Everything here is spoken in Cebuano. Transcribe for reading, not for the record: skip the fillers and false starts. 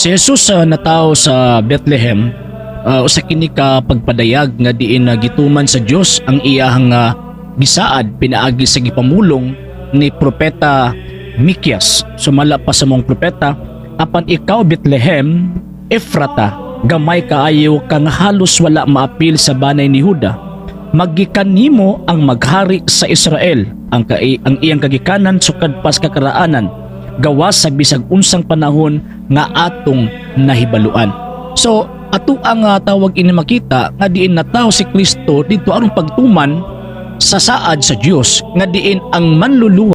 Si Jesus natawo sa Bethlehem, usa kini ka pagpadayag nga diin gituman sa Dios ang iyahang gisaad pinaagi sa gipamulong ni propeta Mikias. Sumala pa sa maong propeta, "Apan ikaw, Bethlehem Efrata, gamay kaayo kang halos wala maapil sa banay ni Huda. Maggikan nimo ang maghari sa Israel, ang iyang kagikanan sukad pas kakaraanan, gawas sa bisag unsang panahon nga atong nahibaluan." So ato ang tawag ini makita nga diin natawo si Kristo dito aron pagtuman sa saad sa Dios nga diin ang manluluwas